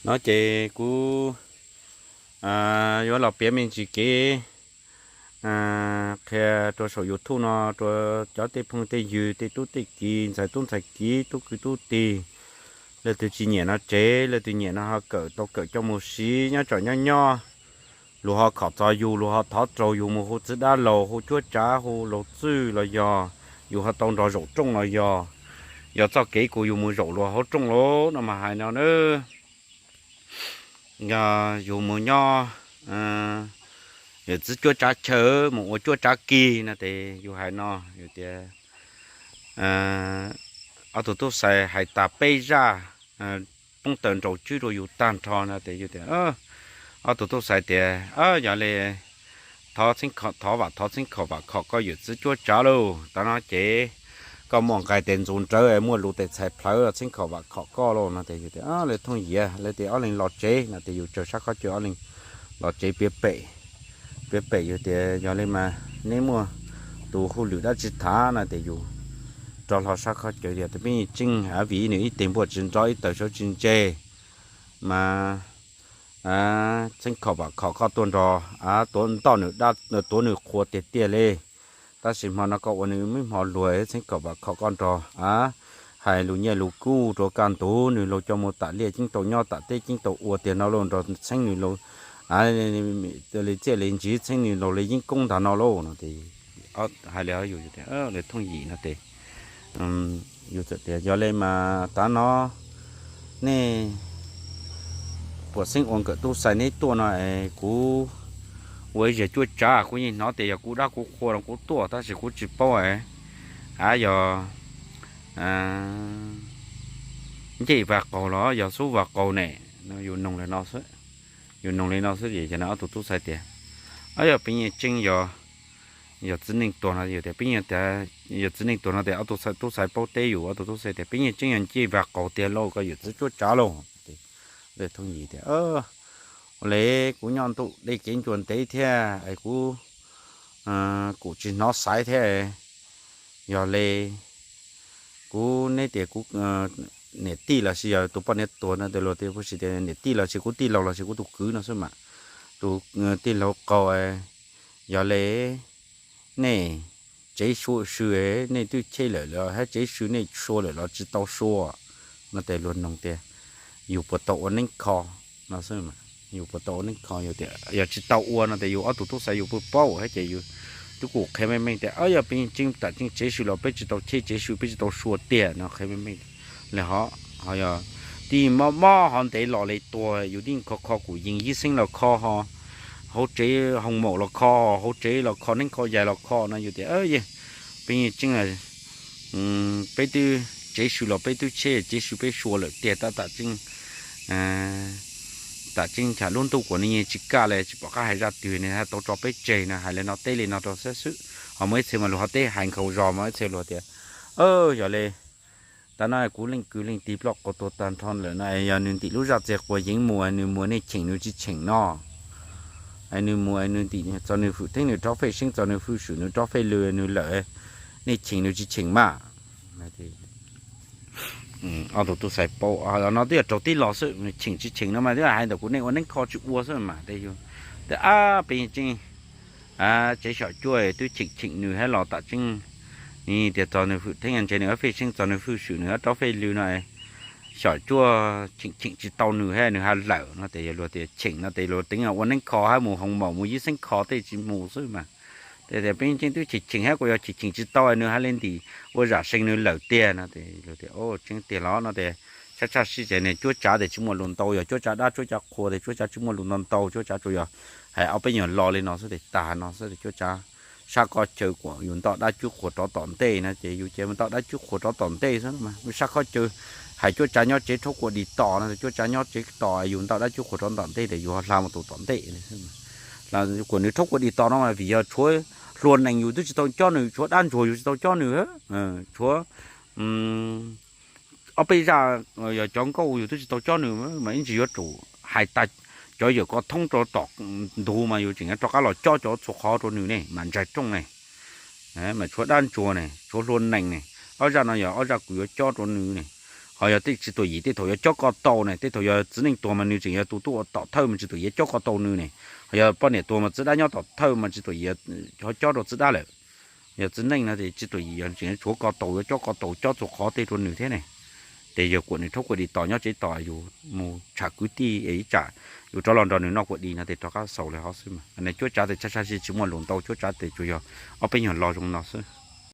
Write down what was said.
No ces kuv yuav los piav me ntsis kev qhia rau saum YouTube no rau cov tej phooj tej ywg, tej tub tej kiv, ntxhais tub ntxhais kiv, tub kwv tub tij. Leej twg tsis nyiam no tsev, leej twg nyiam no ho kawm tau kawm coj mus siv nyob tsam nyob nyob. Luag ho khom txog yus, luag ho thov raug yus mus hu txiv dab laug, hu cuab tsav, hu laug txwj los yog yus ho tau nrog zaum rooj los yog, yog txoj kev kuv yus mus zaum luag hauv rooj lauj no mas hais no na. Yog yus mus nyob yawm txiv cuab tsav chaw, mus ua cuab tsav kis no ces yus hais no yus tias ob tug tub xais hais tas peb zaj poob taws nraus tswb rau yus tag nrho no ces yus tias, ob tug tub xais tias, yog li thov, thov vam, thov txheeb khaum vam khom koj yawm txiv cuab tsav lauj, tav no ces koj muaj nqai tes ntxuv nrawv, muaj lus tes txhais plhawv, txheeb khaum vam khom koj lauj no ces yus tias, lawv thooj yias, lawv tias ob leeg los tsev no ces yus tsaws sab khob chaw, ob leeg los tsev piav pem. Piav pem yus tias, yog li mas neb muaj tus hauj lwm dab tsi tham no ces yus rov hlo sab khob chaw tias, peb yeej tseeb, vim nws ib teg npuaj tsis nrov, ib tawg suav tsis ntse, mas txheeb khaum vam khom koj tuaj nrog tuav ntoj nws dab, tuav nws qhua tiag tiag li. Tab sis hmo no koj ua nws me hmo luag, txheeb khaum vam khom koj nrog hais lus nyiaj lus kub rau kaj ntug, nws laus coj mus tam liaj ceeb tau nyob, tam teb ceeb tau ua tiag no lauj, nrog txheeb nws laus li txiaj li ntsig, txheeb nws laus li yeeb koob ntag no lauj no ces hais li yus tias, lawv thooj yim no ces yus txawm tias, yog li mas tav no nej puas xeeb ua nkawm tub xais neb tuaj no es kuv ua ib zag cuab tsav, kuv yeej hnov tias yog kuv dab kuv qhua no kuv tuaj, tab sis kuv tsis paub es yog ncej vaj qaug los yog xub vaj qaug ne no. Yus noog li no xwb, yus noog li no xwb ces ob tug tub xais tias, yog peb yeej tseeb, yog txiv neej tuag no, yog txiv neej tuag no ces ob tug tub xais paub teb yus, ob tug tub xais tias, peb yeej tseeb, yog ncej vaj qaug tiag lauj, koj yawm txiv cuab tsav lauj. Lawv thooj yim tias, ua li kuv nyob ntuj deb kev ncua ntev thiab es kuv kuj tsis hnov xaiv thiab, yog li kuv, neb tias kuv niam tij los sis yog tus poj niam tuag no, tes luag tias, puas tias niam tij los sis kuv tij laug los sis kuv tus kwv no xwb mas, tus tij laug qaug, yog li nej tsev sua sw, nej twb cheb lawm los hab tsev sw nej sua lawm los tsis tau sua no tes luag noog tias, yus puas tau ua neeb kho no xwb. Yus puas tau ua neeb kho, yog tsis tau ua no tes yus ob tug tub xaiv yus puas paub hab ces yus twb kuj qhia meej meej tias, yog peb yeej tseeb, tam tseeb tsev sw los peb tsis tau cheb, tsev sw peb tsis tau sua tiag no, qhia meej meej li hov. Ho yog tij mob mob hov ntev los li tuag, yus tij kho kho kuj yeej yib xeeb los kho ho, hauv tsev hoo maum los kho, hauv tsev los kho, neeb kho yais los kho no yus tias, peb yeej tseeb, peb twb tsev sw los peb twb cheb, tsev sw peb sua lawm tiag, tab tam tseeb tam tseeb ncha lub ntuj kuas nws yeej tsis kaj li, tsis pom qab hais zaj twg nws hab tau tso peb tseg no. Hais li no teb li no rau xwb xwb, ho muaj ib txhia mas luag ho teb hais nkhaus zog mas ib txhia luag tias, yog li tav no kuv leej kwv leej tij ploj quas tuag tag nrho lawm no, yog nws ntim lub zaj txiag quas yeev mus, nws mus nej cheem nws tsis cheem no? Nws mus nws ntim txog nws hwm theeb, nws rov fej seeb txog nws hwm swm, nws rov fej lw nws lawm, nej cheem nws tsis cheem mas? Ob tug tub xaiv paub no twb yog raug tib los xwb, cheem tsis cheem no mas twb hais ntawm kuv nej ua neeb kho tsis ua xwb mas. Tes ab peb yeej tseeb, tsev xyom cuaj twb cheem cheem nws hab los tam tseeb, tias txog nws hwm theeb ntse nws fej seeb txog nws hwm swm nws rov fej lw no, xyom cuaj cheem cheem tsis tau nws hab nws hab lawm no tes yog luag tias cheem no tes luag teev ua neeb kho hab mus hoo maum mus yib xeeb kho tej tsis mus xwb mas. Tes peb yeej tseeb twb cheem cheem hab kuas yog cheem cheem tsis tau nws hab li ntim ua zam sees nws lawm tiag no tes luag tias, tseeb tiag los no tes tshab tshaj sib tsev ne, cuab tsav tes tsis muaj lus ntau, yog cuab tsav dab cuab tsav qhua tes cuab tsav tsis muaj lus ntau ntau, cuab tsav tsuas yog hais ob peb nyuag lo li no xwb tes tag no xwb tes cuab tsav sab khob chaw kuas yus nto dab cuab qhua rov tom ntej no ces yus ces mus nto dab cuab qhua rov tom ntej xwb. Sab khob chaw hais cuab tsav nyob tsev rhaub kuas dim tom no, cuab tsav nyob tsev tom yus nto dab cuab qhua rov tom ntej tes yus ho hla mus tus tom ntej li xwb. Kuas nws rhaub kuas dim tom no mas vim yog tshuav hlua nees yus twb tsis tau cob nws, tshuav dab ntsuag yus tsis tau cob nws, tshuav ob peb zaj yog cov nkauj yus twb tsis tau cob nws mas ib ntsis yuav tsum hais tas cov yawm kov thoob rau tom ntug mas yus tseem yuav rov qab los cob cov txhua qhov rau nws ne mas ntshai rooj ne. Mas tshuav dab ntsuag ne, tshuav hlua nees ne, ob zaj no yog ob zaj kuv yuav cob rau nws ne. Ho yog tej tsis tuam yim tej thaum yuav cob ko taus ne, tej thaum yog txiv neej tuag mas nws tseem yog tus tuaj ua tom thawj mas tsis tuam yim cob ko taus nws ne. Ho yog poj niam tuag mas txiv dab nyob tom thawj mas tsis tuam yim ho cob rau txiv dab lawm. Yog txiv neej no ces tsis tuam yim yog tseem yuav tshuav ko taus, yuav cob ko taus cob txhua qhov tej rau nws thiab ne. Ces yog kuam nws rhaub kuam dim tos nyob tsev tos yus mus tsham kwv tij es ib tsam yus rov los nrog nws noj kuam dim no ces rov qab xaus li hov xwb mas. Cuab tsav tes tshaj tshaj si tsis muaj lus ntau, cuab tsav tes tsuas yog ob peb nyuag lo zoo no xwb.